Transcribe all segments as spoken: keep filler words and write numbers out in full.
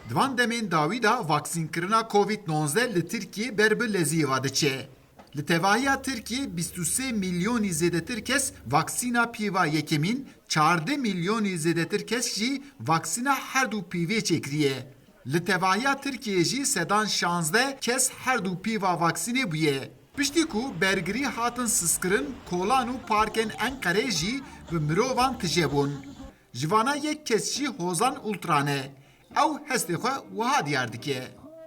Di van demên dawî de vaksînkirina Covid nonzdeh li Tirkiyê ber bi leziyê ve diçe. Li tevahiya Tirkiyê bîst û sê milyonî zêdetir kes vaksîna pîva yekemîn, çardeh milyonî zêdetir kes jî vaksîna her du pîvê çêkiriye. Li tevahiya Tirkiyê jî sedan şazdeh kes her du pîva vaksînê bûye. Piştî ku bergirî hatin siskirin, kolan û parkên Enqerê jî bi mirovan tije bûn. Ji vana yek kes jî Hozan Ultra ne. Ew hestê xwe wiha diyar dike.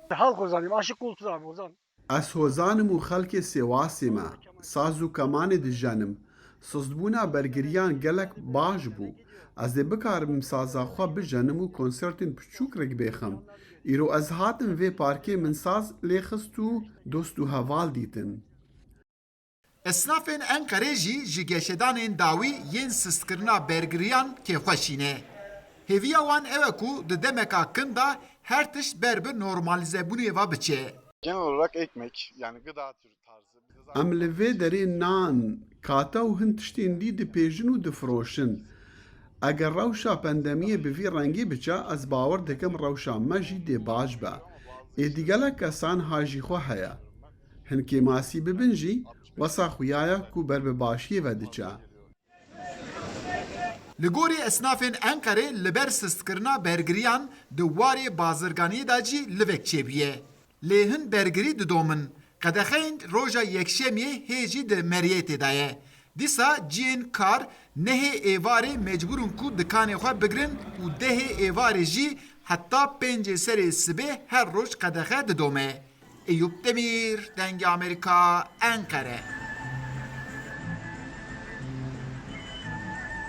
Halk Ozan'ım, aşık Ultra'm Ozan. Ez Hozan im û xelkê Sêwasê me. Saz û kemanê dijenim. Sustbûna bergiriyan gelek baş bû. Ez ê bikarim saza xwe bijenim û konsertên piçûk rêk bêxim. Îro ez hatim vê parkê, min saz lê xist û dost û heval dîtin. Esnafên Enqerê jî ji geşedanên dawî yên sistkirina bergiriyan kêfxweşî ne. Hêviya wan ew e ku di demeka kin de her tişt ber bi normalîzebûnê ve biçe. Genel olarak ekmek, yani gıda türü tarzı. Em li vê derê nan, kate û hin tiştên dî dipêjin û difiroşin. Eger rewşa pandemiyê bi vî rengî biçe, ez bawer dikim rewşa me jî dê baş be. Êdî gelek kesan hajî xwe heye. Hin kêmasî bibin jî, wesa xuya ye ku ber bi başiyê ve diçe. Li gorî esnafên Enqerê li ber sistkirina bergiriyan di warê bazirganiyê de jî livek çêbûye. Lê hin bergirî didomin. Qedexeyên roja Yekşemiyê hê jî di meriyetê de ye. Dîsa cihên kar nehê êvarê mecbûr in ku dikanê xwe bigirin û dehê êvarê jî heta pêncê serê sibê her roj qedexe didome. Eyûp Demîr, Dengê Amerîka, Enqere.